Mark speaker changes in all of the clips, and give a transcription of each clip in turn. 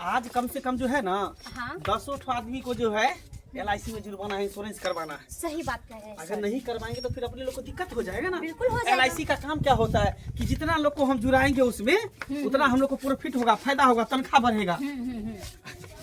Speaker 1: आज कम से कम जो है ना,
Speaker 2: हाँ।
Speaker 1: 10 ठो आदमी को जो है एलआईसी में जुड़वाना है, इंश्योरेंस करवाना है।
Speaker 2: सही बात कह रहे हैं
Speaker 1: अगर
Speaker 2: सर।
Speaker 1: नहीं करवाएंगे तो फिर अपने लोग को दिक्कत हो जाएगा ना।
Speaker 2: बिल्कुल हो जाएगा।
Speaker 1: एलआईसी का काम क्या होता है कि जितना लोग को हम जुड़ाएंगे उसमें उतना हम लोग को प्रॉफिट होगा, फायदा होगा, तनख्वाह बढ़ेगा।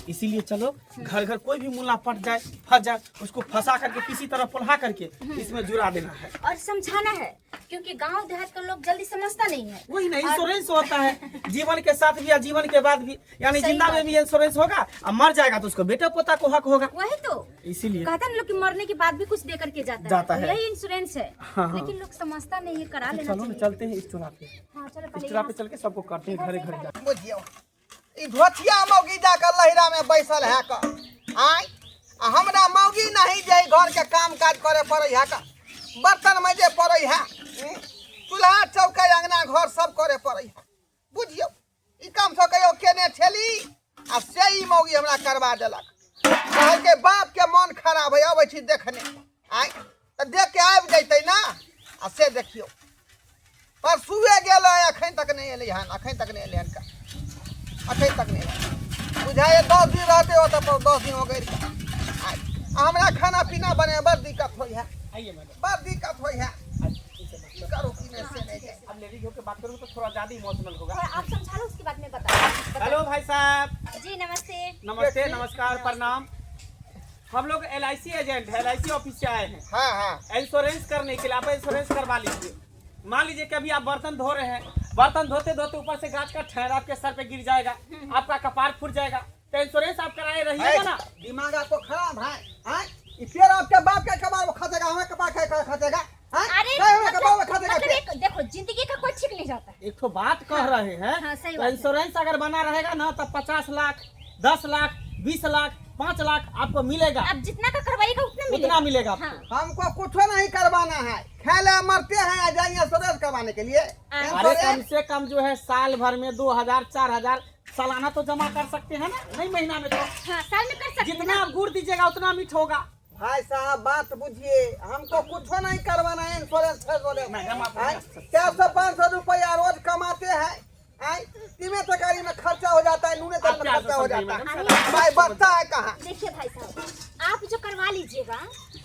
Speaker 1: इसीलिए चलो घर घर कोई भी मुल्ला पट जाए, फंस जाए, उसको फंसा करके किसी तरह पोल्हा करके इसमें जुड़ा देना है।
Speaker 2: और समझाना है, क्योंकि गांव देहात का लोग जल्दी समझता नहीं है।
Speaker 1: वही ना, इंश्योरेंस होता है जीवन के साथ भी और जीवन के बाद भी, यानी
Speaker 2: सही
Speaker 1: जिंदा में
Speaker 2: बात।
Speaker 1: भी इंश्योरेंस होगा और मर जाएगा तो उसको बेटा पोता को हक होगा।
Speaker 2: वही तो
Speaker 1: इसीलिए
Speaker 2: कहता ना लोग कि मरने के बाद भी कुछ दे करके जाता,
Speaker 1: जाता है।
Speaker 2: यही इंश्योरेंस है।
Speaker 1: हाँ, हाँ।
Speaker 2: लेकिन लोग समझता नहीं है, करा लेना
Speaker 1: चलो ना,
Speaker 2: चाहिए।
Speaker 1: चलते हैं इस चौराहे पे।
Speaker 2: हाँ चलो
Speaker 1: इस
Speaker 2: पहले
Speaker 1: चौराहे पे
Speaker 2: यहाँ
Speaker 1: चल के सबको करते हैं, घरे घर जा।
Speaker 3: बुझियौ, ई धोथिया मौगी जाकर लहिरा में बैसल है क आय, आ हमरा मौगी नहीं जे घर के काम काज करे पड़े है क, बर्तन मजे पड़े है, चूल्हा चौका अंगना घर सब करे पड़े है। बुझियौ, ई काम सब कहियो केने छेली आ से ई मौगी हमरा करवा देलक। कहलकै बाप के मन खराब है, अबै छी देखने। आय तऽ देख के आबि जैतै ना। आ से देखियौ, परसुए गेल है, अखन तक नहि एलै हन, अखन तक नहि एलै हन का, अखन तक नहि एलै। बुझाइए 10 दिन रहते ओतऽ पर, 10 दिन हो गेल। आय, आ हमरा खाना पीना बने बड़ दिक्कत होइ है।
Speaker 1: आइए मैडम।
Speaker 3: बड़ दिक्कत होइ है, की करू की नहि से नहि जानि।
Speaker 1: अब लेडीज होकर बात करूँ तो थोड़ा ज्यादा इमोशनल होगा।
Speaker 2: थोड़ा आप समझा लो, उसके बाद में बता।
Speaker 1: हेलो भाई साहब।
Speaker 2: जी नमस्ते।
Speaker 1: नमस्ते, नमस्कार, प्रणाम। हम लोग एलआईसी एजेंट है, एलआईसी ऑफिस से आए हैं।
Speaker 3: हाँ हाँ।
Speaker 1: इंश्योरेंस करने के लिए। आप इंश्योरेंस करवा लीजिए। मान लीजिए कभी आप बर्तन धो रहे हैं, बर्तन धोते धोते ऊपर से गाछ का ठहर आपके सर पे गिर जाएगा, आपका कपार फूट जाएगा, तो इंश्योरेंस आप कराए रहिएगा ना।
Speaker 3: दिमाग आपको खराब है, हैं? ई पेड़ आपके बाप के कपार में खसेगा, हमें कपार के खसेगा, हैं?
Speaker 2: अरे
Speaker 3: नहीं, हमें
Speaker 2: मतलब-
Speaker 3: कपार में खसेगा
Speaker 2: मतलब
Speaker 3: पेड़।
Speaker 2: एक देखो, जिंदगी का कोई ठीक नहीं जाता है।
Speaker 1: एक तो बात कह रहे हैं।
Speaker 2: हाँ, सही
Speaker 1: तो
Speaker 2: बात है।
Speaker 1: इंश्योरेंस अगर बना रहेगा ना तो 50 लाख, 10 लाख, 20 लाख, 5 लाख आपको मिलेगा।
Speaker 2: आप जितना का करवाइएगा उतना मिलेगा।
Speaker 1: उतना मिलेगा आपको।
Speaker 2: हाँ।
Speaker 3: हमको कुछ नहीं करवाना है, खेले मरते हैं आ जाइए इंश्योरेंस करवाने के लिए।
Speaker 1: अरे
Speaker 3: इंश्योरेंस-
Speaker 1: कम से कम जो है साल भर में 2000 4000 सालाना तो जमा कर सकते हैं ना, नहीं महीना में तो।
Speaker 2: हाँ, साल में कर सकते हैं
Speaker 1: जितना
Speaker 2: ना।
Speaker 1: आप गुड़ दीजिएगा उतना मीठ होगा।
Speaker 3: भाई साहब बात बुझिए, हमको कुछ नहीं करवाना है इंश्योरेंस इंश्योरेंस।
Speaker 1: मैडम, आप-
Speaker 3: 400 500 रुपया रोज कमाते हैं, आय, तीने तरकारी में खर्चा हो जाता है, नूने तेल
Speaker 1: आप
Speaker 3: में
Speaker 1: क्या
Speaker 3: खर्चा हो
Speaker 1: समझ रही
Speaker 3: जाता
Speaker 1: मैडम?
Speaker 3: है।
Speaker 1: सलाह-
Speaker 3: भाई बचता है कहाँ?
Speaker 2: देखिए भाई साहब, आप जो करवा लीजिएगा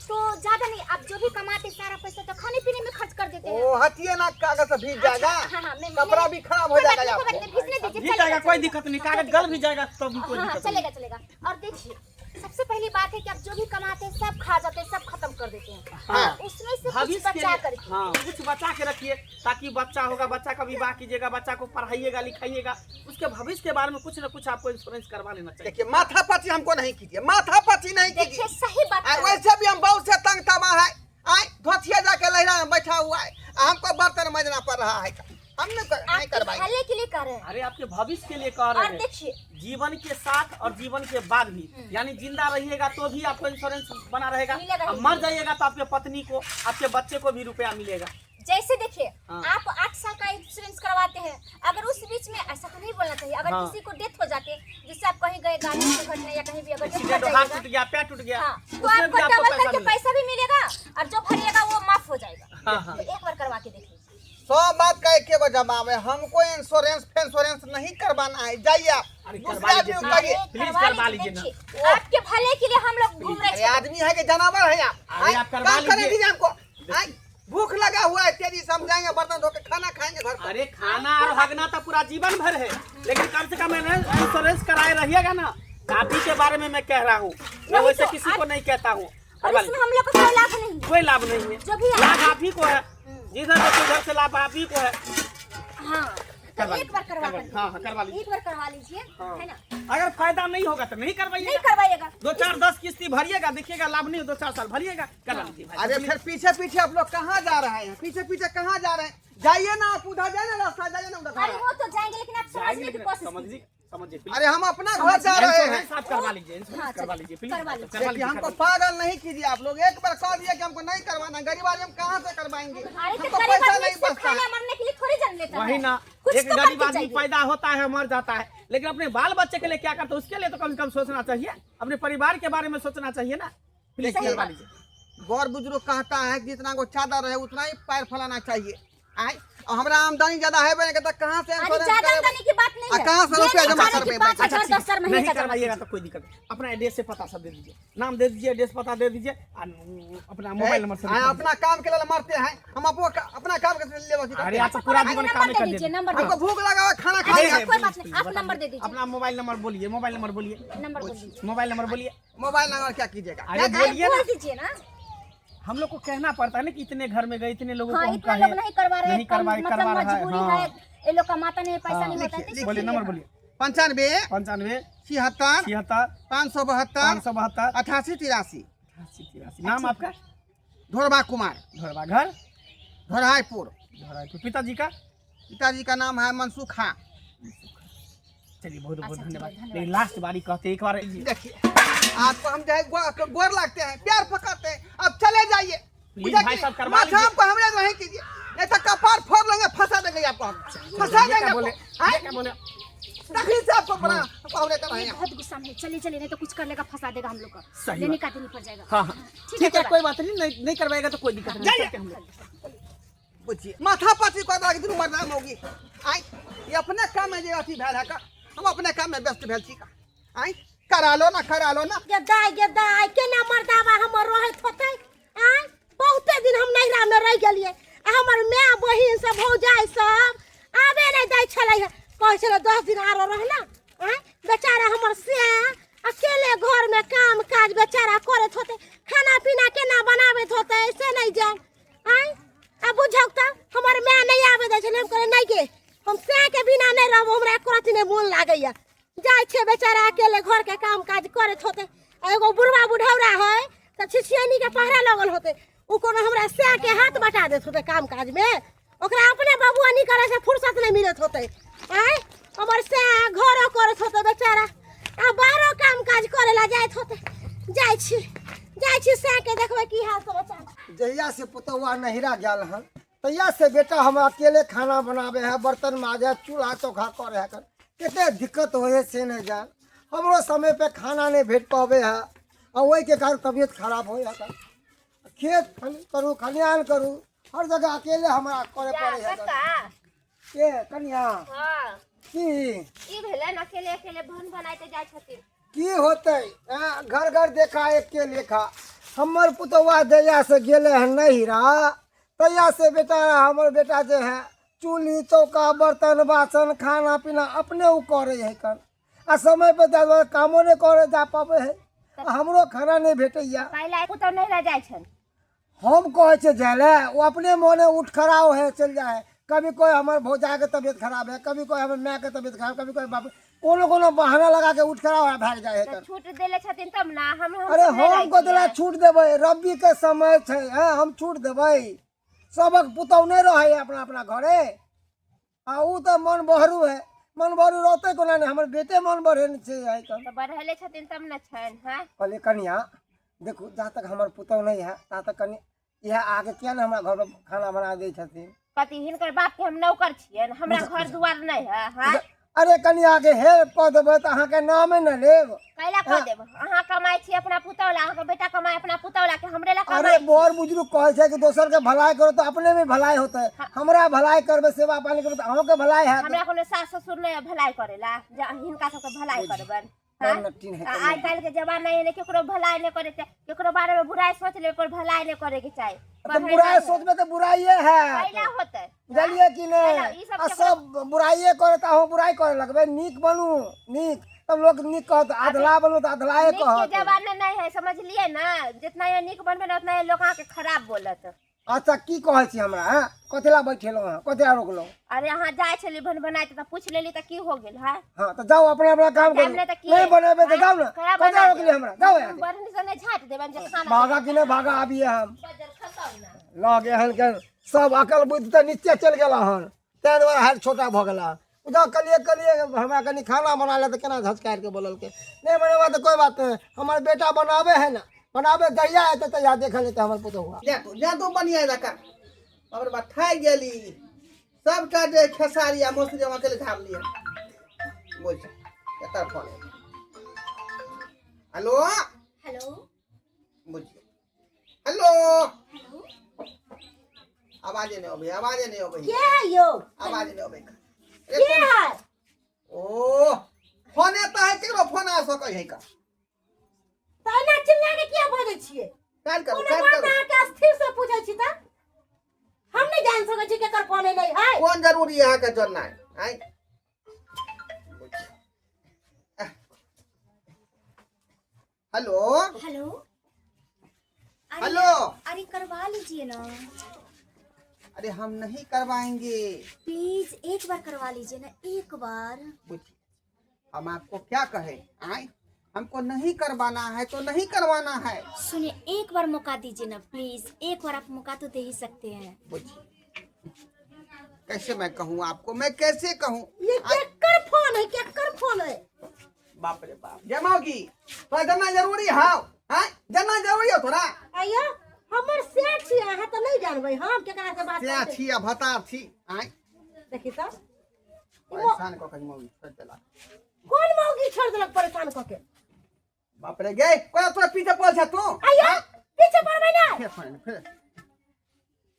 Speaker 2: तो ज्यादा नहीं, आप जो भी कमाते सारा पैसा तो खाने पीने में खर्च कर देते हैं।
Speaker 3: ओ हटिए ना, कागज से भीग जाएगा।
Speaker 2: हाँ, हाँ, मैं-
Speaker 3: कपड़ा भी खराब हो
Speaker 2: कोई बात
Speaker 3: जाएगा
Speaker 2: नहीं, कोई बात
Speaker 3: आपको।
Speaker 2: नहीं, भीजने दीजिए,
Speaker 1: भीग
Speaker 2: चलेगा,
Speaker 1: जाएगा, कोई
Speaker 2: चलेगा।
Speaker 1: दिक्कत नहीं,
Speaker 2: हाँ,
Speaker 1: कागज गल भी जाएगा तब भी कोई
Speaker 2: हाँ
Speaker 1: दिक्कत नहीं।
Speaker 2: चलेगा चलेगा। और देखिए सबसे पहली बात है कि आप जो भी कमाते हैं सब खा जाते हैं, सब खत्म कर देते हैं।
Speaker 1: हाँ।
Speaker 2: उसमें से कुछ
Speaker 1: भविष्य के
Speaker 2: बचा
Speaker 1: लिए-
Speaker 2: करके।
Speaker 1: हाँ, कुछ बचा के रखिए ताकि बच्चा होगा, बच्चा का विवाह कीजिएगा, बच्चा को पढ़ाइएगा लिखाइएगा, उसके भविष्य के बारे में कुछ न कुछ आपको इंश्योरेंस करवा लेना चाहिए।
Speaker 3: देखिए माथा पची हमको नहीं कीजिए, माथा पची नहीं
Speaker 2: देखिए
Speaker 3: कीजिए।
Speaker 2: सही बात
Speaker 3: आ,
Speaker 2: कर रहे हैं।
Speaker 3: वैसे भी हम बहुत से तंग तबाह है, आए धोतिया जाके लहरा में बैठा हुआ है, आ, हमको बर्तन मजना पड़ रहा है, हम नहीं कर, नहीं
Speaker 2: आपके
Speaker 3: करवाएंगे।
Speaker 2: भले के लिए कर रहे हैं।
Speaker 1: अरे आपके भविष्य के लिए कह रहे
Speaker 2: और
Speaker 1: हैं।
Speaker 2: देखिए
Speaker 1: जीवन के साथ और जीवन के बाद भी, यानी जिंदा रहिएगा तो भी आपको इंश्योरेंस बना रहेगा,
Speaker 2: मिलेगा
Speaker 1: और
Speaker 2: ही।
Speaker 1: मर जाइएगा तो आपके पत्नी को, आपके बच्चे को भी रुपया मिलेगा।
Speaker 2: जैसे देखिए
Speaker 1: हाँ।
Speaker 2: आप 8 साल का इंश्योरेंस करवाते हैं, अगर उस बीच में, ऐसा तो नहीं बोलना चाहिए, अगर
Speaker 1: हाँ।
Speaker 2: किसी को डेथ हो जाती है, जैसे आप कहीं गए गाड़ी दुर्घटना या कहीं भी अगर डेथ हो
Speaker 1: एक्सीडेंट, हाथ
Speaker 2: जाएगा,
Speaker 1: टूट गया, पैर टूट गया,
Speaker 2: हाँ, तो
Speaker 1: उसमें
Speaker 2: आपको
Speaker 1: भी आपको
Speaker 2: डबल
Speaker 1: पैसा
Speaker 2: करके
Speaker 1: मिलेगा।
Speaker 2: पैसा भी मिलेगा और जो भरिएगा वो माफ हो जाएगा।
Speaker 1: हाँ, हाँ।
Speaker 2: तो एक बार करवा के देख लीजिए।
Speaker 3: सौ बात का एक एगो जवाब है, हमको इंश्योरेंस फेंश्योरेंस नहीं करवाना है, जाइए आप
Speaker 1: अरे
Speaker 3: दूसरे
Speaker 1: करवा
Speaker 3: आदमी
Speaker 1: लीजिए,
Speaker 3: को कहिए।
Speaker 2: अरे,
Speaker 1: प्लीज करवा लीजिए ना।
Speaker 2: देखिए, आपके भले के लिए हम लोग घूम रहे
Speaker 3: अरे
Speaker 2: हैं।
Speaker 3: आदमी है कि जानवर है आप?
Speaker 1: अरे
Speaker 3: आए,
Speaker 1: आप करवा
Speaker 3: काम करने
Speaker 1: लीजिए।
Speaker 3: दीजिए हमको। आए, भूख लगा हुआ है, तेजी से हम जाएंगे बर्तन धो के खाना खाएंगे घर पर।
Speaker 1: अरे खाना और हगना तो पूरा जीवन भर है, लेकिन कम से कम इंश्योरेंस कराए रहिएगा ना। आप ही के बारे में मैं कह रहा हूँ, मैं
Speaker 2: वही
Speaker 1: वैसे
Speaker 2: तो,
Speaker 1: किसी को नहीं कहता हूँ।
Speaker 2: और इसमें हम लोग को कोई लाभ नहीं है।
Speaker 1: कोई लाभ नहीं है,
Speaker 2: जो भी
Speaker 1: लाभ आप ही को है, जिधर से उधर से लाभ आप ही को है।
Speaker 2: हाँ, तो
Speaker 1: करवा
Speaker 2: एक बार
Speaker 1: लीजिए,
Speaker 2: करवा
Speaker 1: करवा
Speaker 2: कर
Speaker 1: हाँ, हाँ, करवा लीजिए।
Speaker 2: एक बार करवा लीजिए,
Speaker 1: हाँ।
Speaker 2: है ना?
Speaker 1: अगर फायदा नहीं होगा तो नहीं
Speaker 2: नहीं
Speaker 1: करवाइएगा,
Speaker 2: करवाइएगा।
Speaker 1: 2 4 10 किस्ती भरिएगा, देखिएगा लाभ नहीं हो, 2 4 साल भरिएगा, करवा लीजिए भाई।
Speaker 3: अरे फिर पीछे पीछे आप लोग कहाँ जा रहे हैं? पीछे पीछे कहाँ जा रहे हैं? जाइए ना आप उधर, जाइए ना रास्ता, जाइए ना उधर।
Speaker 2: अरे वो तो जाएंगे, लेकिन आप
Speaker 1: जाएंगे
Speaker 2: समझने की
Speaker 1: लेकिन
Speaker 2: कोशिश
Speaker 1: समझिए,
Speaker 2: कीजिए।
Speaker 1: समझिए, प्लीज।
Speaker 3: अरे हम अपना घर जा रहे हैं।
Speaker 1: इंश्योरेंस आप करवा लीजिए, इंश्योरेंस
Speaker 2: हाँ,
Speaker 1: करवा
Speaker 2: चलिए,
Speaker 1: लीजिए, प्लीज।
Speaker 2: करवा लीजिए।
Speaker 1: करवा
Speaker 3: देखिए
Speaker 1: लीजिए,
Speaker 3: हमको
Speaker 1: करवा
Speaker 3: पागल नहीं कीजिए आप लोग, एक बार कह दिए कि हमको नहीं करवाना, गरीब आदमी हम कहाँ से करवाएंगे?
Speaker 2: अरे तो
Speaker 3: हमको
Speaker 2: गरीब
Speaker 3: पैसा
Speaker 2: आदमी
Speaker 3: नहीं
Speaker 2: सिर्फ
Speaker 3: बचता
Speaker 2: खाना
Speaker 3: है।
Speaker 2: मरने के लिए थोड़ी जन्म लेता
Speaker 1: वही
Speaker 2: है।
Speaker 1: ना,
Speaker 2: कुछ
Speaker 1: एक
Speaker 2: तो
Speaker 1: गरीब
Speaker 2: करके
Speaker 1: आदमी
Speaker 2: जाइए।
Speaker 1: पैदा होता है, मर जाता है, लेकिन अपने बाल बच्चे के लिए क्या करता है उसके लिए तो कम से कम सोचना चाहिए, अपने परिवार के बारे में सोचना चाहिए ना। प्लीज
Speaker 3: देखिए,
Speaker 1: करवा लीजिए।
Speaker 3: गौर बुजुर्ग कहता है कि जितना को चादर रहे उतना ही पैर फैलाना चाहिए। आए, और हमरा आमदनी ज्यादा हेबे नहीं करता, कहाँ से
Speaker 2: अरे
Speaker 3: इंश्योरेंस
Speaker 2: ज्यादा
Speaker 3: करेबै?
Speaker 2: आमदनी की बात नहीं
Speaker 3: आ
Speaker 2: है।
Speaker 3: कहाँ से
Speaker 2: ये
Speaker 3: रुपया
Speaker 2: नहीं
Speaker 3: जमा
Speaker 2: चाह रहे कि
Speaker 3: करबै?
Speaker 2: 5,000
Speaker 1: अच्छा,
Speaker 2: 10,000 महीने
Speaker 1: नहीं
Speaker 2: का जमा
Speaker 1: करवाइएगा तो कोई दिक्कत नहीं। अपना एड्रेस से पता सब दे दीजिए, नाम दे दीजिए, एड्रेस पता दे दीजिए आ अपना मोबाइल नंबर सब
Speaker 3: आ,
Speaker 1: लिखा
Speaker 3: अपना काम के लिए मरते हैं हम, अपना काम के लिए अथी
Speaker 1: दीजिए।
Speaker 3: करते
Speaker 1: अरे
Speaker 3: हैं।
Speaker 1: अच्छा पूरा
Speaker 2: आप
Speaker 1: जीवन
Speaker 2: नंबर
Speaker 1: काम
Speaker 2: दे
Speaker 1: कर
Speaker 2: दीजिए,
Speaker 1: दीजिए।
Speaker 2: नंबर दे
Speaker 3: हमको भूख लगा हुआ है, खाना खा
Speaker 2: अच्छा,
Speaker 3: लिया।
Speaker 2: कोई बात नहीं, आप नंबर दे दीजिए।
Speaker 1: अपना मोबाइल नंबर बोलिए, मोबाइल नंबर बोलिए,
Speaker 2: नंबर बोल दीजिए।
Speaker 1: मोबाइल नंबर बोलिए।
Speaker 3: मोबाइल नंबर क्या कीजिएगा?
Speaker 1: अरे बोलिए ना।
Speaker 2: बोल दीजिए ना।
Speaker 1: हम लोग को कहना पड़ता है ना कि इतने घर में गए, इतने लोगों
Speaker 2: हाँ,
Speaker 1: को हम
Speaker 2: इतना
Speaker 1: कहे,
Speaker 2: लोग नहीं करवा रहे,
Speaker 1: नहीं
Speaker 2: कम
Speaker 1: करवा
Speaker 2: मतलब
Speaker 1: करवा रहा है।
Speaker 2: मजबूरी
Speaker 1: हाँ।
Speaker 2: है, ये लोग कमाता नहीं, पैसा
Speaker 1: हाँ।
Speaker 2: नहीं होता है,
Speaker 3: लिखिए,
Speaker 2: तो
Speaker 1: बोलिए
Speaker 2: इसलिए।
Speaker 1: नंबर बोलिए।
Speaker 3: 95
Speaker 1: 95
Speaker 3: 76
Speaker 1: 76
Speaker 3: 572
Speaker 1: 572
Speaker 3: 88 83।
Speaker 1: 88 83। नाम आपका?
Speaker 3: ढोरबा कुमार।
Speaker 1: ढोरबा, घर?
Speaker 3: ढोराईपुर।
Speaker 1: ढोराईपुर। पिताजी का?
Speaker 3: पिताजी का नाम है मनसुख खां।
Speaker 1: चलिए बहुत बहुत
Speaker 2: अच्छा,
Speaker 1: धन्यवाद।
Speaker 2: चलिए, धन्यवाद।
Speaker 1: लेकिन लास्ट बारी कहते एक बार।
Speaker 3: देखिए आपको हम जो है गोर लगते हैं, प्यार पकड़ते हैं, अब चले जाइए।
Speaker 1: प्लीज
Speaker 3: बुझा
Speaker 1: भाई
Speaker 3: कि
Speaker 1: साहब, करवा
Speaker 3: माथा
Speaker 1: लीजिए।
Speaker 3: आपको हमरे नहीं कीजिए, नहीं तो कपार फोड़ लेंगे, फंसा देंगे आपको हम, फंसा
Speaker 1: ये क्या
Speaker 3: देंगे
Speaker 1: बोले?
Speaker 3: आपको।
Speaker 1: ये क्या बोले?
Speaker 3: तकलीफ से आपको बड़ा हमरे कर रहे
Speaker 2: ये
Speaker 3: हैं।
Speaker 2: बहुत गुस्सा में है, चलिए चलिए, नहीं तो कुछ कर लेगा, फंसा देगा हम लोग को,
Speaker 1: सही
Speaker 2: लेने
Speaker 1: बात।
Speaker 2: का दिन पड़ जाएगा।
Speaker 1: हाँ, हाँ।
Speaker 2: ठीक
Speaker 1: ठीक है,
Speaker 2: है,
Speaker 1: कोई बात नहीं, नहीं, नहीं करवाएगा तो कोई दिक्कत नहीं।
Speaker 3: जाइए।
Speaker 1: चलते हम लोग।
Speaker 3: बुझिए माथा पाची कर देलक दुनू मर्दा मौगी। आइ ई अपने काम में जे अथी भेल है का, हम अपने काम में व्यस्त भेल छी का। आइ करा लो ना, करा लो ना।
Speaker 4: गे दाय, गे दाय, केना मर्दावा हमर रहैत होतै? आँय, बहुते दिन हम नैहरा में रहि गेलियै आ हमर माय बहिन सब भौजाइ सब आबे नहि दै छलै हँ, कहै छलै 10 दिन आरो रहना। आँय, बेचारा हमर सैं अकेले घर में काम काज बेचारा करैत होतै, खाना पीना केना बनाबैत होतै से नहि जान। आँय, आ बुझौक तऽ हमर माय नहि आबे दै छलै, हम कहलियै नहि गे, हम सैं के बिना नहि रहब, हमरा एको रत्ती नहि मोन लागैया। जाइ छै बेचारा अकेले घर के काम काज करैत होतै। आ एगो बुढ़वा बुढ़ौरा है तऽ छिछियनी के पहरा लगल होतै, ओ कोनो हमरा सैं के हाथ बटा देत होतै काम काज में, ओकरा अपने बबुआनी करे से फुर्सत नहीं मिलत होतै। आँय, हमर सैं घरो करैत होतै बेचारा, आ बाहरो काम काज करे ला जाइत होतै। जाइ छी, जाइ छी सैं के देखबै की हाल समाचार।
Speaker 5: जहिया से पुतौआ नहिरा गेल हन तहिया से बेटा हम अकेले खाना बनावे है, बर्तन माजे है, चूल्हा चौखा करे है, कते दिक्कत होइ है से नहीं जान। हमरो समय पे खाना नहीं भेट पावे है आ ओहि के कारण तबियत खराब होइ है। खेत करू, खलिहान करू, हर जगह अकेले हमरा करे पड़े है।
Speaker 6: कक्का।
Speaker 5: के कनिया?
Speaker 6: हाँ।
Speaker 5: की?
Speaker 6: की भेलै? अकेले अकेले भन बनाइते जाइ छथिन।
Speaker 5: की होतै? घर घर देखा एक के लेखा। हमर पुतौआ जहिया से गेलै हन नहिरा तहिया से बेटा हमर बेटा जे है चूल्ही चौका बर्तन बासन खाना पीना अपने उ करे है कन, आ समय पर जा कामो नहीं करे जा पाबै है, आ हमरो खाना नहीं भेटैया।
Speaker 6: पहिले पुतौ नहिरा जाइ छनि।
Speaker 5: हम कहै छियै जाय लए, ओ अपने मोने उठ खड़ा है चलि जाइ है। कभी कोई हमर भौजा के तबियत खराब है, कभी कोई हमर माय के तबियत खराब, कभी कोई बाप, कोनो कोनो बहाना लगा के उठ खड़ा है भागि जाइ है।
Speaker 6: तऽ छूट देले छथिन तब ना हम
Speaker 5: अरे
Speaker 6: सब नहि
Speaker 5: हम
Speaker 6: रहै
Speaker 5: कथी
Speaker 6: छियै।
Speaker 5: छूट देबै? रब्बी के समय छै, हैं, हम छूट देबै? सबक पुतहु नहि रहै है अपना अपना घरे, आ उ तऽ मन बहरू है, मन बहरू रहतै कोना नहि? हमर बेटे मन बढ़े नहि छै आइ काल्हि।
Speaker 6: तऽ बढ़ेले छथिन तब ने छनि। हाँ,
Speaker 5: कहलियै कनिया देखू, जा तक हमर पुतहु नहि है ता तक कनि इएह आके किया ने हमरा घर पर खाना बना दै छथिन?
Speaker 6: कथी हिनकर बाप के हम नौकर छियनि? हमरा घर दुआर नहि है? हाँ,
Speaker 5: अरे कनिया के हेल्प कऽ देबै तऽ अहाँके नामे ने लेब।
Speaker 6: कैला कऽ देब? अहाँ कमाइ छी अपना पुतहु ला, अहाँके बेटा कमाइ अपना पुतहु ला, कि हमरे ला
Speaker 5: अरे
Speaker 6: कमाइ छी?
Speaker 5: बड़ बुजुर्ग कहै छै कि दोसर के भलाई करो तऽ अपने में भलाई होतै। हमरा भलाई करबै, सेवा पानी करबै तऽ अहूँके भलाई हैत।
Speaker 6: हमरा कोनो सास ससुर नहि है भलाई करे ला जे हिनका सबके भलाई करबनि?
Speaker 5: बड़ नट्टिन है।
Speaker 6: आइ काल्हि के जमाना एहन है, केकरो भलाई नहि करे के, केकरो बारे में बुराई सोच लेबे पर भलाई नहि करे के चाही।
Speaker 5: तऽ बुराई सोचबै तऽ बुराइए हैत।
Speaker 6: कैला होतै?
Speaker 5: बुझलियै कि नहि?
Speaker 6: कैला? ई सब
Speaker 5: आ सब बुराइए करे तऽ अहूँ बुराई करे लगबै। नीक बनू, नीक, तब लोक नीक कहत। अधला बनू तऽ अधलाए
Speaker 6: नीक के
Speaker 5: कहत।
Speaker 6: जमाना नहि है, समझलियै ने? जितना ये नीक बनबै ने उतना ये लोग अहाँके खराब बोलत।
Speaker 5: अच्छा की कहै छी हमरा? हँ, कथी ला बैठेलहुँ हँ, कथी ला रोकलहुँ?
Speaker 6: अरे अहाँ जाइ छलियै भन बनाइत तऽ पूछि लेली तऽ की हो गेल है?
Speaker 5: हाँ तऽ जाउ, अपना अपना काम करू।
Speaker 6: टाइम नहि तऽ की?
Speaker 5: नहि बनेबै तऽ जाउ ने।
Speaker 6: खराब
Speaker 5: कथी ला
Speaker 6: बना
Speaker 5: रोकलियै हमरा? जाउ यहाँ से।
Speaker 6: बढ़नी से नहि झाँटि देबनि जे खाना
Speaker 5: भागा कि नहि भागा, अबिये हम।
Speaker 6: बजर खसाउ ने।
Speaker 5: लग एहन के सब अकल बुद्धि तऽ नीचे चलि गेल हन, ताहि दुआरे हाथ छोटा भऽ गेल हन। बुझाउ कहलियै कहलियै हमरा कनि खाना बना ले तऽ केना झचकारि कऽ बोललकै, नहि बनेबा तऽ कोइ बात नहि, हमर बेटा बनाबै है ने, बनाबै जहिया एतै तहिया देखल जेतै हमर पुतहुआ।
Speaker 3: जा तू, जा तू बनिया जका हमर बात थाकि गेली। सबटा जे खेसारी आ मौसरी हम अकेले झाड़ लिअ। बोल, एकर फोन एलै। हेलो।
Speaker 2: हेलो।
Speaker 3: बुझियौ, हेलो।
Speaker 2: हेलो।
Speaker 3: आब आवाजे नहीं अबै आवाजे नहीं अबै
Speaker 4: के है यो
Speaker 3: आवाज नहीं अबै
Speaker 4: के है
Speaker 3: ओ फोने तऽ है केकरो फोन आ सकै है का
Speaker 4: तऽ एना चिल्ला के किया बजै छियै
Speaker 3: काल करू
Speaker 4: कोनो
Speaker 3: काल
Speaker 4: बात
Speaker 3: करू
Speaker 4: अहाँके स्थिर से पूछै छी तऽ हम नहि जानि सकै छी केकर फोन एलै है
Speaker 3: कोन जरूरी है अहाँके जाननाइ आँय हेलो
Speaker 2: हेलो अरे
Speaker 3: हेलो
Speaker 2: अरे करवा लीजिए ना
Speaker 3: अरे हम नहीं करवाएंगे
Speaker 2: प्लीज एक बार करवा लीजिए ना एक बार
Speaker 3: पूछिए हम आपको क्या कहे आए हमको नहीं करवाना है तो नहीं करवाना है
Speaker 2: सुनिए एक बार मौका दीजिए ना प्लीज एक बार आप मौका तो दे ही सकते हैं
Speaker 3: पूछिए कैसे मैं कहूँ आपको मैं कैसे कहूँ
Speaker 4: ये केकर फोन है केकर फोन है
Speaker 3: बाप रे बाप जमाओगी थोड़ा जानना जरूरी है हाँ जानना जरूरी हो थोड़ा
Speaker 4: आइयो हमर सेठ छी अहाँ तऽ नहि जानबै हम केकरा से बात
Speaker 3: क्या
Speaker 4: करबै
Speaker 3: छी आ भतार छी आए
Speaker 4: देखी तऽ
Speaker 3: परेशान कऽ के मौगी छोड़ देलक
Speaker 4: कोन मौगी छोड़ देलक परेशान कऽ के
Speaker 3: बाप रे गे कोना तोरा पीछे पड़ल छ तू
Speaker 4: आइयो पीछे पड़बै ना
Speaker 3: फिर फोन फिर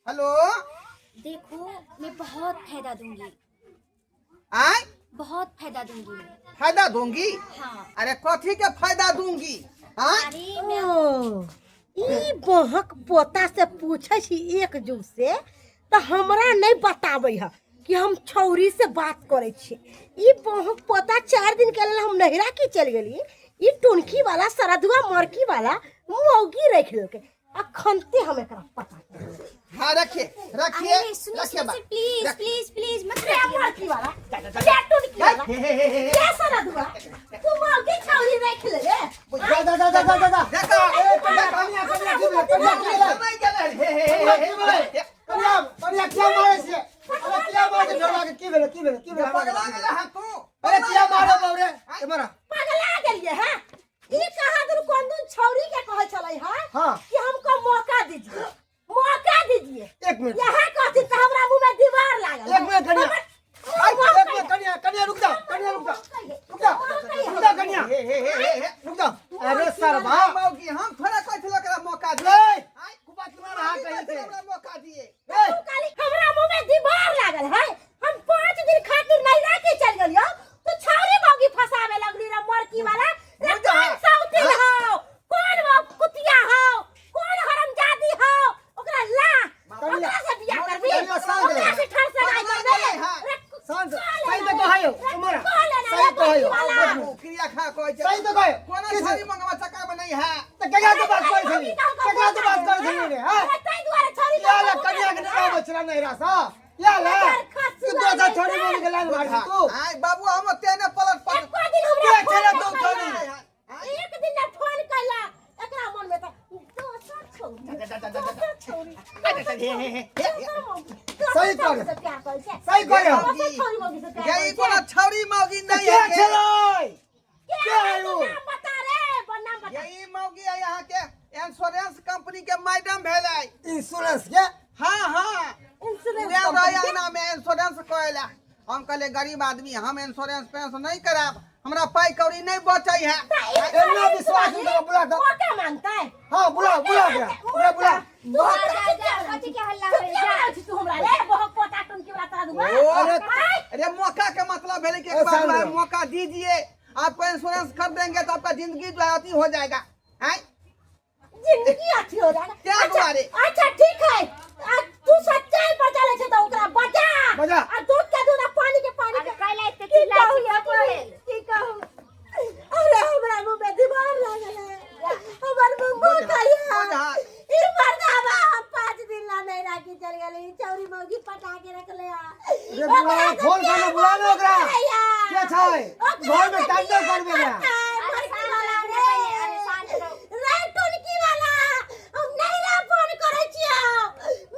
Speaker 3: हेलो
Speaker 2: देखो मैं बहुत फायदा दूंगी
Speaker 3: आए
Speaker 2: बहुत फायदा दूंगी मैं
Speaker 3: फायदा दूंगी
Speaker 2: हाँ
Speaker 3: अरे कथी के फायदा दूंगी हाँ
Speaker 2: अरे मैं
Speaker 4: ओ ई बहक पोता से पूछै छी एक जुग से तऽ हमरा नहि बताबै है कि हम छौरी से बात करै छी ई बहक पोता 4 दिन के लेल हम नहिरा की चलि गेली ई टुनकी वाला सरदुआ मरकी वाला मौगी रखि लेलकै अखनते हम एकरा पता करबै।
Speaker 3: हाँ रखिए रखिए
Speaker 2: अरे सुनिए
Speaker 3: रखिए
Speaker 2: सुनिए
Speaker 3: बा
Speaker 2: प्लीज
Speaker 3: रख-
Speaker 2: प्लीज प्लीज मत
Speaker 4: रे
Speaker 2: रखिए
Speaker 4: मरकी वाला रे टुनकी वाला
Speaker 3: हे हे हे हे
Speaker 4: के सरदुआ तू मौगी छौरी रखि ले रे
Speaker 5: जा जा जा जा जा जा
Speaker 3: देखो
Speaker 5: ए कन्या कन्या कन्या की भेलै कन्या की भेलै
Speaker 3: नहीं गेलै हे हे
Speaker 5: कन्या
Speaker 3: हे
Speaker 5: की भेलै कन्या कन्या किया मारै छियै अरे किया मारै छियै ढोला के की भेलै की भेलै की भेलै
Speaker 3: पगला गेलै हँ तू
Speaker 5: अरे किया मारै बाबरे एमहर आ।
Speaker 4: पगला गेलिए हैं ई कहा दुन कोन दुन छौरी के कहै छलै हैं
Speaker 5: हाँ।
Speaker 4: कि हमको मौका दीजिए मौका दीजिए
Speaker 5: एक मिनट
Speaker 4: यहाँ कहती तो हमरा मुंह में दीवार लागल
Speaker 5: एक मिनट कन्या एक मिनट कन्या कन्या रुक जा कन्या रुक जा रुक जा रुक जा कन्या
Speaker 3: हे हे हे हे हे
Speaker 5: रुक जा अरे सरबा
Speaker 3: मौगी हम थोड़ा कहै छलहुँ एकरा मौका दिए
Speaker 5: ए कुबा क्यों रहा कहीं से
Speaker 3: हमरा मौका दिए
Speaker 5: ए
Speaker 4: काली हमरा मुंह में दीवार लागल है हम 5 दिन खातिर नहीं राखी चल गेलियो तो छौरी मौगी फसावे लगली रे मरकी वाला रे
Speaker 3: बुझा।
Speaker 4: कौन साउतिन हो कौन वो कुतिया हो कौन हरामजादी हो ओकरा ला ओकरा से बियाह करबी
Speaker 5: कन्या शांत
Speaker 4: ओकरा
Speaker 5: रह।
Speaker 4: से ठर सगाई करबी
Speaker 3: हाँ।
Speaker 4: रे
Speaker 5: शांत
Speaker 4: कौन
Speaker 5: सही
Speaker 4: लेना
Speaker 5: तो कहियो
Speaker 4: रे
Speaker 5: तुम्हारा
Speaker 4: कौन लेना
Speaker 5: सही
Speaker 4: रे
Speaker 5: कहियो
Speaker 4: मरकी वाला?
Speaker 3: बाबू क्रिया खा कहै छै
Speaker 5: सही तो कहियो
Speaker 3: कोनो
Speaker 5: किस-
Speaker 3: छड़ी मंगवा चक्कर में नहीं है
Speaker 5: तो केकरा से बात करै छली केकरा से बात करै छली रे हां
Speaker 4: अरे ताहि दुआरे छौरी
Speaker 5: या ले कन्या के नाम बचला नहीं रासा या ले तू दोसर छोड़ी बोल के लाइन मार तू
Speaker 3: आय बाबू हम ओते ने पलट पलट
Speaker 4: एको दिन हमरा
Speaker 5: के
Speaker 4: फोन
Speaker 5: छेला
Speaker 4: नहि
Speaker 5: तू
Speaker 4: कयला।
Speaker 5: छोड़ी?
Speaker 4: एक दिन ना फोन कैला एकरा मन में त दोसर छौरी दोसर छौरी दोसर मौगी, दोसर
Speaker 5: सही
Speaker 4: छौरी
Speaker 5: कहले।
Speaker 4: से प्यार करै छै।
Speaker 5: सही कहले।
Speaker 4: दोसर छौरी मौगी से प्यार
Speaker 3: यही
Speaker 4: करै छै।
Speaker 3: कोनो छौरी मौगी नहीं
Speaker 5: के
Speaker 3: है के।
Speaker 5: छलै
Speaker 4: के
Speaker 5: के
Speaker 4: है
Speaker 5: है
Speaker 4: तू
Speaker 5: उ?
Speaker 4: नाम बता रे नाम बता
Speaker 3: यही मौगी है यहाँ के इंश्योरेंस कंपनी के मैडम भेलै
Speaker 5: इंश्योरेंस के
Speaker 3: हाँ हाँ
Speaker 4: इंश्योरेंस
Speaker 3: उएह
Speaker 4: कंपनी के?
Speaker 3: रयाना में इंश्योरेंस करेला हम कहले गरीब आदमी हम इंश्योरेंस पेंशन नहीं कराब हमरा पाई कौड़ी नहीं बचै है
Speaker 4: त
Speaker 5: एना विश्वास नहीं करो, बुला दो।
Speaker 4: मौका मांगता है
Speaker 5: हाँ बुला बुला ओकरा ओकरा बुला
Speaker 4: तू हमरा
Speaker 6: जा, जा, कथी के हल्ला
Speaker 4: तू
Speaker 6: होय,
Speaker 4: क्या
Speaker 6: जा।
Speaker 4: बनाबै छी तू हमरा रे बहुत पोता टुनकी वाला तोरा दूंगा
Speaker 3: ओ,
Speaker 5: अरे
Speaker 3: अरे मौका के मतलब भेलै कि
Speaker 5: ए,
Speaker 3: एक बार
Speaker 5: शांत
Speaker 3: जो है
Speaker 5: रहो।
Speaker 3: मौका दीजिए आपको इंश्योरेंस कर देंगे तो आपका जिंदगी जो है अथी हो जाएगा आय
Speaker 4: जिंदगी अथी हो जाएगा
Speaker 3: क्या
Speaker 4: अच्छा,
Speaker 3: दुआरे?
Speaker 4: अच्छा ठीक है आ, तू सच्चाई पर चले छे तो ओकरा बजा
Speaker 5: बजा।
Speaker 4: आ दूध के दूध आ पानी के पानी
Speaker 6: अरे
Speaker 4: के
Speaker 6: कैला एते
Speaker 4: की
Speaker 6: चिल्लाइ
Speaker 4: कहू
Speaker 6: छी,
Speaker 4: या
Speaker 6: कथी भेल?
Speaker 4: की कहू अरे हमरा मुंह में दीवार लागल है हमर मुंह मुंह कहिया
Speaker 3: बुझा।
Speaker 4: ई मर्दावा हम 5 दिन ला नहीं राखी चल गेलै ई चौरी मौगी पटा के रखले आ
Speaker 5: रे बुला, फोन कर ले, बुला ले ओकरा। के छै? घर में तांडव करबे ओकरा।
Speaker 6: अरे शांत रहू ने पहिले, अरे शांत रहू।
Speaker 4: रे टुनकी वाला हम नहीं रे फोन करै छियौ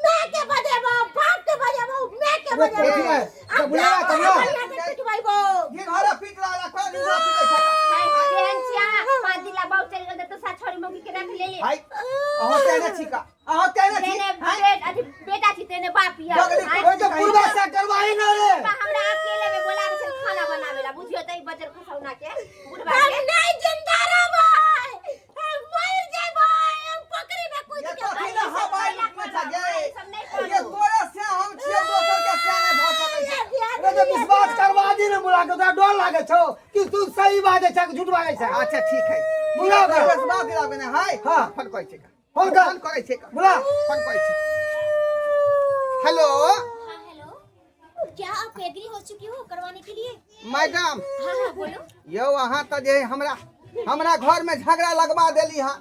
Speaker 4: मैं के बजेबो बाप के बजेबो मैं के
Speaker 5: अरे
Speaker 4: बजेबो
Speaker 5: कथी है? बुला तब ना।
Speaker 4: पिटबैबो
Speaker 3: घी घरे पीट रहा है कोई नहीं
Speaker 5: बाजै छै कि झूठ बाजै छै
Speaker 3: अच्छा ठीक है
Speaker 5: बुला ओकरा।
Speaker 3: विश्वास दिलाबे ने है
Speaker 5: हाँ।
Speaker 3: फोन करै छै
Speaker 5: फोन कर।
Speaker 3: फोन करै छै
Speaker 5: बुला।
Speaker 3: फोन करै छै हेलो
Speaker 2: हाँ हेलो क्या आप एग्री हो चुकी हो करवाने के लिए
Speaker 3: मैडम
Speaker 2: हाँ हाँ बोलो
Speaker 3: यौ अहाँ तऽ जे हमरा हमरा घर में झगड़ा लगवा देली हँ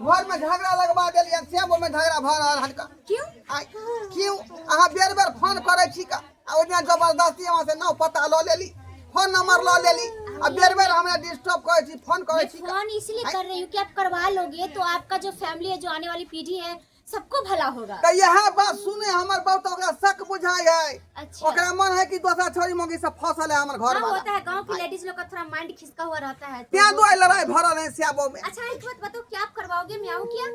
Speaker 3: घर में झगड़ा लगवा देली हँ श्यामो में झगड़ा भऽ रहल हन का
Speaker 2: क्यों
Speaker 3: आइ क्यों अहाँ बेर बेर फोन करै छी का आ ओहि दिना जबरदस्ती अहाँ से नाव पता लऽ लेली फोन नंबर लऽ लेली आ बेर बेर हमरा डिस्टर्ब करै छी फोन करै
Speaker 2: मैं
Speaker 3: छी का
Speaker 2: फोन इसलिए कर रही हूँ कि आप करवा लोगे तो आपका जो फैमिली है जो आने वाली पीढ़ी है सबको भला होगा
Speaker 3: तऽ इएह बात सुने हमर बहुत ओकरा शक बुझाइ है
Speaker 2: अच्छा
Speaker 3: ओकरा मन है कि दोसरा छोरी मौगी सब फसल है हमर घर
Speaker 2: हाँ
Speaker 3: वाला
Speaker 2: होता है गांव की लेडीज लोग का थोड़ा माइंड खिसका हुआ रहता है तो
Speaker 3: तें
Speaker 2: वो-
Speaker 3: दुआरे लड़ाई भरल है श्यामो में
Speaker 2: अच्छा एक बात बताओ क्या आप करवाओगे मैं आऊँ क्या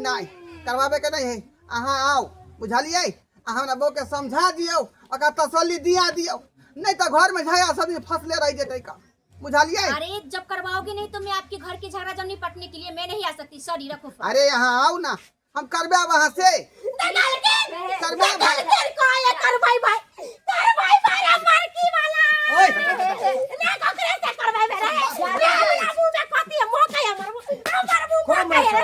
Speaker 3: नहि करवाबे के नहि है अहाँ आउ बुझलियै आ हमरा बहू के समझा दियौ ओकरा तसल्ली दिया दियौ नहि तऽ घर में झगड़ा सब दिन फंसले रहि जेतै का बुझलियै
Speaker 2: अरे जब करवाओगे नहीं तो मैं आपके घर के झगड़ा जब निपटने के लिए मैं नहीं आ सकती सॉरी रखो फोन।
Speaker 3: अरे यहाँ आउ ना हम करबे वहाँ से करबे भाई
Speaker 4: करबै करबै भाई करबै भाई रे मरकी वाला
Speaker 3: ओए
Speaker 4: ना ककरे से करबै भाई रे हमरा मुंह में कथी है मोह के हमर हमर मुंह में रे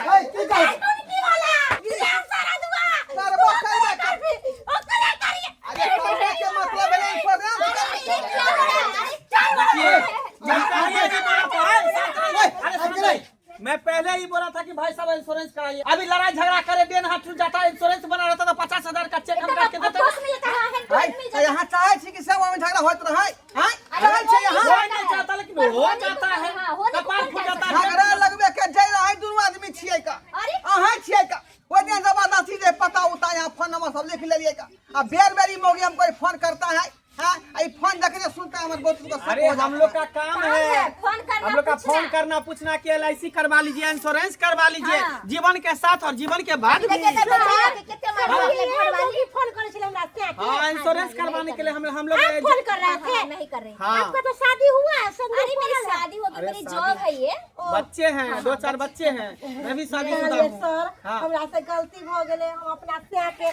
Speaker 5: ए, की कहै छै?
Speaker 4: की वाला ये सारा दुआ
Speaker 3: करबो करबे
Speaker 4: करबी ओकरे करिए
Speaker 3: अरे करबे के मतलब है इंश्योरेंस करबे
Speaker 2: ये क्या हो रहा है? अरे क्या हो रहा है?
Speaker 1: मैं पहले ही बोला था, शांत रहिए। अरे सुन रहे। मैं पहले ही बोला था कि भाई साहब इंश्योरेंस कराइए अभी लड़ाई झगड़ा करे डेन हाथ टूट जाता है इंश्योरेंस बना रहता तो 50,000 का चेक हम काट के देते
Speaker 2: बस में जाता है हैंड
Speaker 3: भाई
Speaker 2: में
Speaker 3: तऽ यहाँ चाहै छी कि सब ओहिमे झगड़ा होइत रहै आँय चाहै छी यहाँ
Speaker 1: कोई नहीं चाहता लेकिन हो जाता है
Speaker 2: हाँ, होने को
Speaker 1: कपार
Speaker 2: कौन
Speaker 1: फूट जाता है
Speaker 3: झगड़ा लगबे के जै रहै दुनू आदमी छियै का
Speaker 2: अरे
Speaker 3: अहाँ छियै का ओहि दिन जबरदस्ती जे पता उता यहाँ फोन नंबर सब लिख लेलियै का आ बेर बेर ई मौगी हमको फोन करता है हाँ ई फोन जखने सुनता है हमर बहुत को शक
Speaker 1: अरे
Speaker 3: हो
Speaker 1: हम
Speaker 3: जाता
Speaker 1: लोग का काम है
Speaker 2: फोन करना
Speaker 1: हम लोग का
Speaker 2: पूछना।
Speaker 1: फोन करना पूछना कि एल करवा लीजिए इंश्योरेंस करवा लीजिए
Speaker 2: हाँ।
Speaker 1: जीवन के साथ और जीवन के बाद भी
Speaker 6: देखिए तो बेचारा के कितने मार रही है घर वाली
Speaker 4: फोन करे छले हमरा से
Speaker 1: हाँ इंश्योरेंस करवाने के लिए हम लोग
Speaker 4: आप फोन कर रहे थे
Speaker 6: हाँ, नहीं कर रहे
Speaker 1: हाँ
Speaker 4: आपका तो शादी हुआ है संदीप
Speaker 6: अरे मेरी
Speaker 4: बोल रहा है।
Speaker 6: शादी हो गई
Speaker 1: अरे
Speaker 6: मेरी
Speaker 1: शादी-
Speaker 6: जॉब है ये
Speaker 1: बच्चे हैं दो चार बच्चे हैं मैं भी शादीशुदा
Speaker 4: अरे
Speaker 1: हूँ
Speaker 4: सर
Speaker 1: हाँ।
Speaker 4: हमरा से गलती भ गेलै हम अपना से के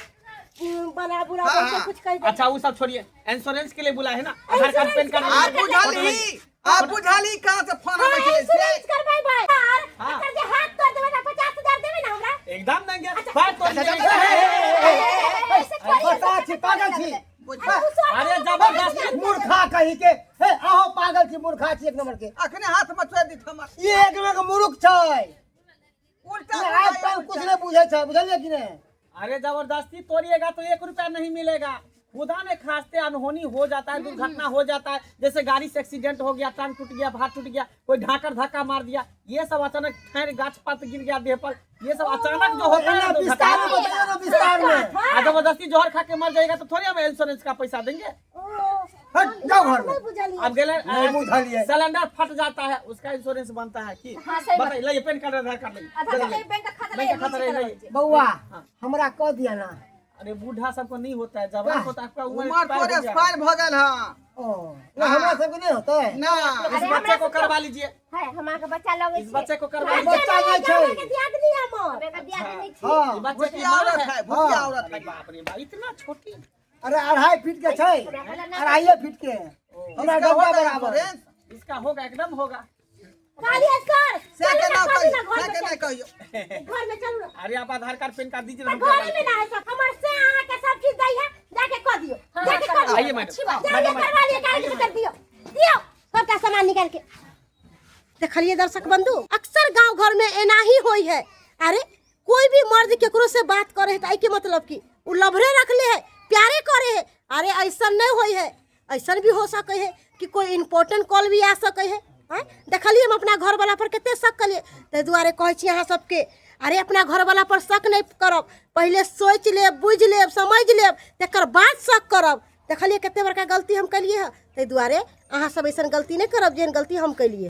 Speaker 4: बना बुरा
Speaker 3: हाँ,
Speaker 4: बोल के
Speaker 3: हाँ।
Speaker 4: कुछ कह देलियै।
Speaker 1: अच्छा वो सब छोड़िए इंश्योरेंस के लिए बुला है ना आधार कार्ड पैन कार्ड
Speaker 3: आप बुझलही आप बुझलही कहाँ से फोन आबै
Speaker 4: हाँ,
Speaker 3: छलै से
Speaker 4: इंश्योरेंस करबै भाई सर
Speaker 1: हाँ।
Speaker 4: एकर जे हाथ तोड़ देबै ना 50,000 देबै ना हमरा
Speaker 1: एकदम देंगे बात तो
Speaker 6: ऐसे थोड़ी
Speaker 5: बता छी पागल छी
Speaker 1: अरे जबरदस्ती
Speaker 5: मूर्खा कही के हे आहो पागल छी मूर्खा छी एक नंबर के
Speaker 3: अखने हाथ में छोड़ि दी हमर
Speaker 5: ई एक नंबर के मूर्ख छै
Speaker 3: उल्टा
Speaker 5: आज तक कुछ नहीं बुझे छै बुझलियै कि नहीं
Speaker 1: अरे जबरदस्ती तोड़िएगा तो 1 रुपया नहीं मिलेगा खुदा ने खास्ते अनहोनी हो जाता है दुर्घटना हो जाता है जैसे गाड़ी से एक्सीडेंट हो गया टांग टूट गया हाथ टूट गया कोई ढाकर धक्का मार दिया ये सब अचानक ठहर गाछ पात गिर गया देह पर ये सब अचानक जो होता है
Speaker 5: एना
Speaker 1: ना
Speaker 5: विस्तार में
Speaker 1: दुर्घटना
Speaker 5: बताइए ना विस्तार में
Speaker 1: आ जबरदस्ती जोहर खा के मर जाएगा तो थोड़ी हम इंश्योरेंस का पैसा देंगे
Speaker 5: हट जाओ घर में
Speaker 4: नहीं बुझलियै
Speaker 1: अब गेले
Speaker 5: नहीं बुझलियै।
Speaker 1: सिलेंडर फट जाता है उसका इंश्योरेंस बनता है कि
Speaker 6: हाँ, सही बात।
Speaker 1: बताइए लाइए पैन कार्ड आधार कार्ड लाइए
Speaker 6: आधार कार्ड लाइए, बैंक का खाता
Speaker 1: बैंक का
Speaker 6: लाइए,
Speaker 1: खाता लाइए।
Speaker 5: बउआ हमरा कह दिया ना
Speaker 1: अरे बूढ़ा सबको नहीं होता है जवान होता है आपका उम्र
Speaker 3: उमर
Speaker 1: expire
Speaker 3: तोर
Speaker 1: हो गया।
Speaker 3: एक्सपायर भऽ गेल हँ
Speaker 5: ओ ना हमरा सबके नहीं होतै
Speaker 3: ना
Speaker 1: इस बच्चे को करवा लीजिए
Speaker 6: है हमार के बच्चा लगे
Speaker 1: इस बच्चे को करवा लीजिए
Speaker 5: बच्चा नहीं छै
Speaker 4: के दियादनी हमर
Speaker 6: एकर दियादनी नहीं छी
Speaker 5: हाँ
Speaker 1: ये बच्चे की
Speaker 3: भुतिया
Speaker 1: माँ
Speaker 3: औरत
Speaker 1: है
Speaker 3: है भुतिया
Speaker 5: हाँ।
Speaker 3: औरत
Speaker 1: अरे
Speaker 3: है
Speaker 1: बाप रे बाप इतना छोटी
Speaker 5: अरे 2.5 फीट के छै 2.5 फीट के हमरा
Speaker 3: इसका
Speaker 5: डब्बा
Speaker 3: होगा
Speaker 5: बराबर
Speaker 3: इंश्योरेंस
Speaker 1: इसका होगा एकदम होगा
Speaker 4: कहलियै सर
Speaker 3: से के
Speaker 4: चलू
Speaker 3: ना
Speaker 4: ना
Speaker 3: कहियो
Speaker 4: घर
Speaker 3: से
Speaker 4: में
Speaker 3: के ना
Speaker 4: चलू।
Speaker 3: कहियो
Speaker 4: घर में चलू ना
Speaker 1: अरे आप आधार कार्ड पैन कार्ड दीजिए ना, हम
Speaker 4: घर
Speaker 1: करवा
Speaker 4: में ना है सर हमर से अहाँ के सब चीज दै है जाके कह दियो जाके कह दियो
Speaker 1: आइए मैडम।
Speaker 4: अच्छी बात जाके करवा लिए कागज कर दियो दियो सबटा सामान निकाल के देखलिए दर्शक बंधु अक्सर गांव घर में एना ही होई है अरे कोई भी मर्द केकरो से बात करे है तो के मतलब की उ लभरे रखले है प्यारे करे है अरे ऐसा नहीं होई है ऐसा भी हो सके है कि कोई इम्पोर्टेंट कॉल भी आ सके है आँय देखलिए हम अपना घर वाला पर कते शक कलिए ताहि दुआरे कहै छी अहाँ सबके अरे अपना घर वाला पर शक नहि करब पहिले सोचि लेब बुझि लेब समझि लेब तकर बाद शक करब देखलिए कते बड़का गलती हम केलिए हँ ताहि दुआरे अहाँ सब अइसन गलती नहि करब जेहन गलती हम केलिए।